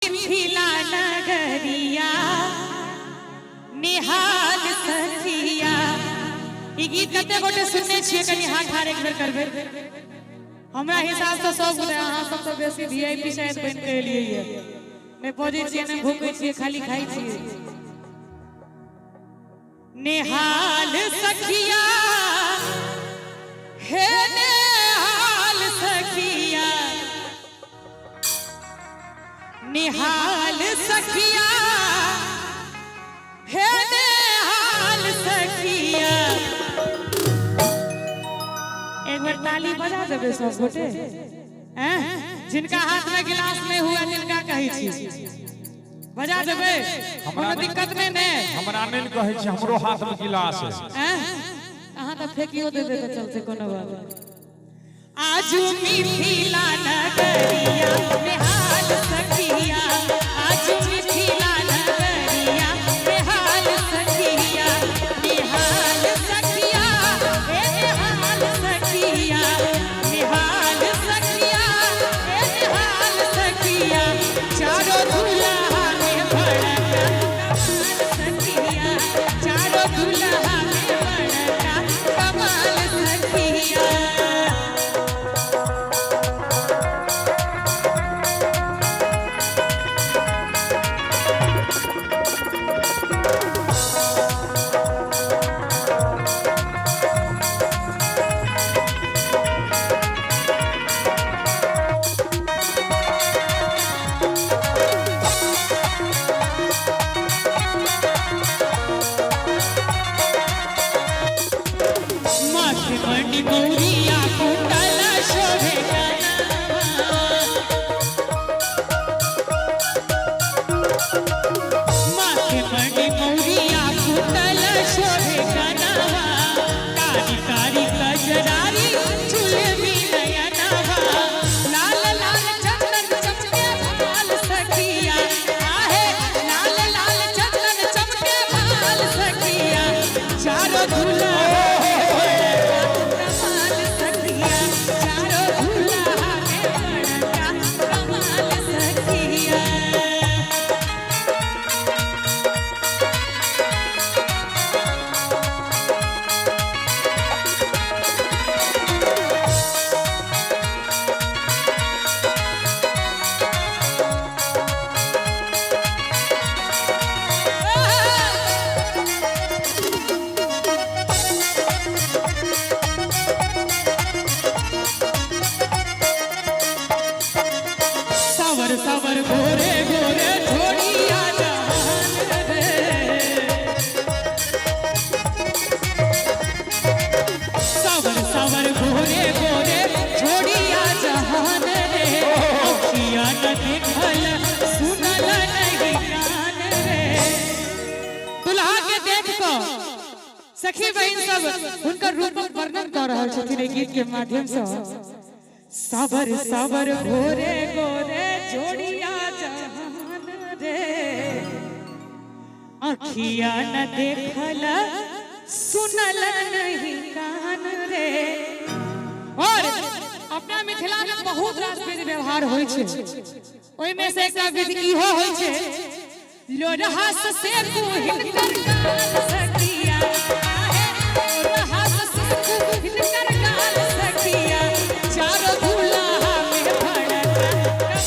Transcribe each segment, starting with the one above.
मिथिला नगरिया निहाल सखिया। ई गीत कते गोटे सुनने छियै? कनि हाथ ठाढ़ एक बेर करबै। हमरा हिसाब से सब गोटे, अहाँ सब तऽ बेसी वीआईपी शायद बनि के एलियै ये। नहि बजै छियै, नहि भूकै छियै, खाली खाइ छियै। निहाल सखिया, हे निहाल सखिया, निहाल सखिया, हे निहाल सखिया। एक बार ताली बजा देबै सब गोटे। हैं, जिनका हाथ में गिलास नहीं हुआ तिनका कहै छी बजा देबै, कोनो दिक्कत नहीं ने? हमरा नहि ने कहै छी, हमरो हाथ में गिलास है। हैं, अहाँ तऽ फेकियो देबै तऽ चलते, कोनो बात नहि। आजू मिथिला नगरिया निहाल सखिया, आजू मिथिला नगरिया निहाल सखिया, निहाल सखिया, हे निहाल सखिया, निहाल सखिया, हे निहाल सखिया। चारो दुल्हा में बड़का कमाल सखिया, चारो दुल्हा में बड़का कमाल सखिया। माथे मणि गौरिया कुंडल शोभे कनवा, माथे मणि गौरिया कुंडल शोभे कनवा, कारी कारी कजरारी झुलमी नयनवा, लाल लाल चंदन चमके भाल सखिया, आहे लाल लाल चंदन चमके भाल सखिया। चारो दुल्हा कमाल सखिया, चारो दुल्हा में बड़का कमाल सखिया। सावर सावर गोरे गोरे छोड़िया जहान रे, सावर सावर गोरे गोरे छोड़िया जहान रे, अखिया न देखल सुनल नहीं कान रे। दुल्हा के देख कऽ सखी बहिन सब हुनकर रूपक वर्णन कऽ रहल छथिन एहि गीत के माध्यम से। सावर सावर गोरे गोरे जोड़िया जहान रे, अखिया न देखल सुनल नहीं कान रे। और अपना मिथिला में बहुत रास विधि व्यवहार होइ छै, ओहिमे से एकटा विधि इहो होइ छै, लोरहास से हिनकर गाल सखिया, आहे लोरहास से हिनकर गाल सखिया। चारो दुल्हा में बड़का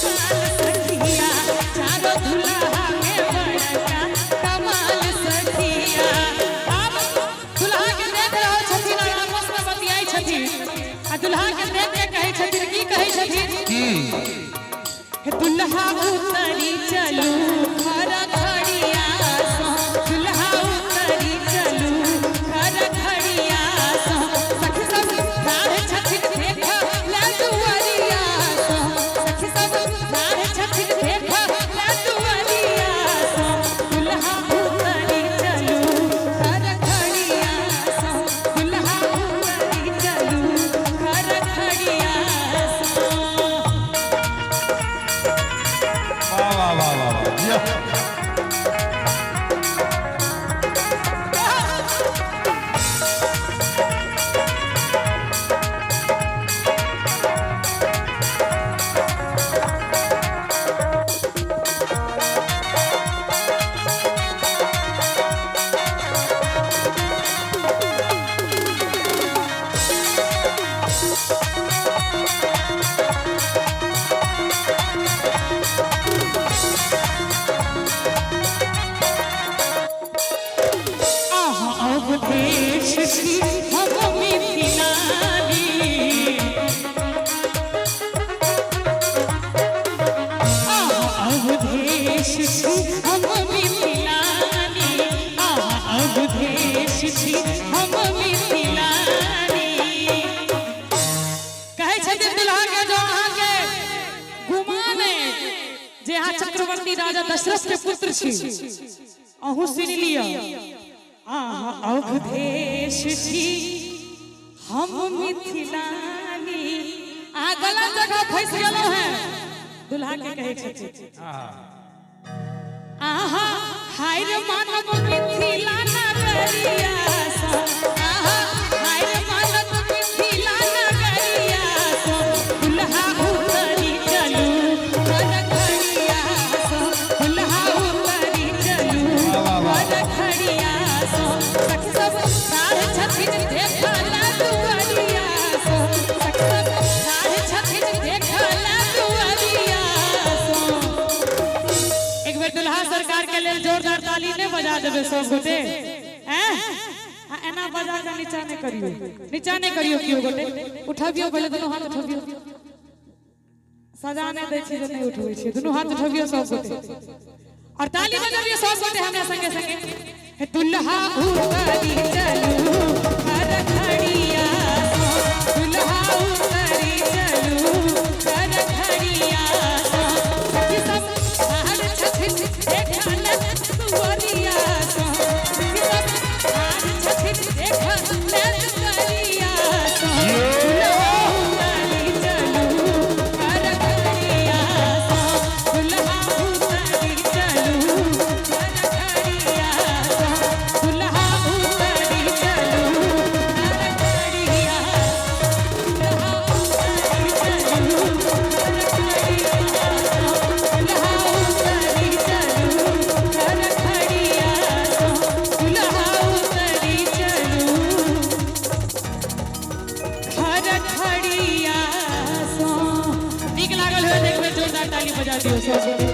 कमाल सखिया, चारो दुल्हा में बड़का कमाल सखिया। आब दुल्हा के देख रहल छथिन और आपस में बतियाइ छथिन, आ दुल्हा के देख के कहै छथिन, की कहै छथिन? हे दुल्हा उतरी चलू खर खड़िया सो, दुल्हा उतरी चलू खर खड़िया सो, सखी सब ठाढ़ छथिन देख ले दुआरिया सो, सखी सब ठाढ़ छथिन देख ले दुआरिया सो, दुल्हा उतरी चलू खर खड़िया सो, दुल्हा उतरी चलू खर खड़िया सो। वाह वाह वाह वाह वाह, यह। छी हम मिथिलानी, अहाँ अवधेश छी हम मिथिलानी। कहै छथिन दुल्हा के जो अहाँके गुमान अछि जे अहाँ चक्रवर्ती राजा दशरथ के पुत्र छी, अहूँ सुनि लिअ, अहाँ अवधेश छी हम मिथिलानी। अहाँ गलत जगह फंसि गेलहुँ हैं, दुल्हा के कहै छथिन। आहा हाय रे मानव मिथिला नगरिया सँ, आहा हाय रे मानव मिथिला नगरिया सँ, दुल्हा उतरी चलू खड़िया सँ, दुल्हा उतरी चलू खड़िया सँ, सखी सब साढ़ छथिन देखला दुआरिया सँ, सखी सब साढ़ छथिन देखला दुआरिया सँ। एक बेर दुल्हा सरकार के लेल जोरदार ताली नहीं बजा देबे सब गोटे? हैं? आ एना बजा के नीचा नहीं करियो, नीचा नहीं करियो केओ गोटे। उठबियो पहिले, दुनू हाथ उठबियो। सजा नहीं दै छी जे नहीं उठबै छी। दुनू हाथ उठबियो सब गोटे और ताली बजाबियो सब गोटे हमरा संगे संगे। हे दुल्हा उतरी चलू हर खड़िया सो, दुल्हा उतरी चलू हर खड़िया सो, सखी सब हार छथिन देखल दुआरिया सो, सखी सब हार छथिन देखल दुआरिया सो, दुल्हा उतरी चलू हर खड़िया सो, दुल्हा उतरी चलू हर खड़िया सो, दुल्हा उतरी चलू हर खड़िया, दुल्हा उतरी चलू हर खड़िया सो, दुल्हा उतरी चलू हर खड़िया सो, दुल्हा उतरी चलू हर खड़िया सो। नीक लागल हो एक बेर जोरदार ताली बजा दियौ सब।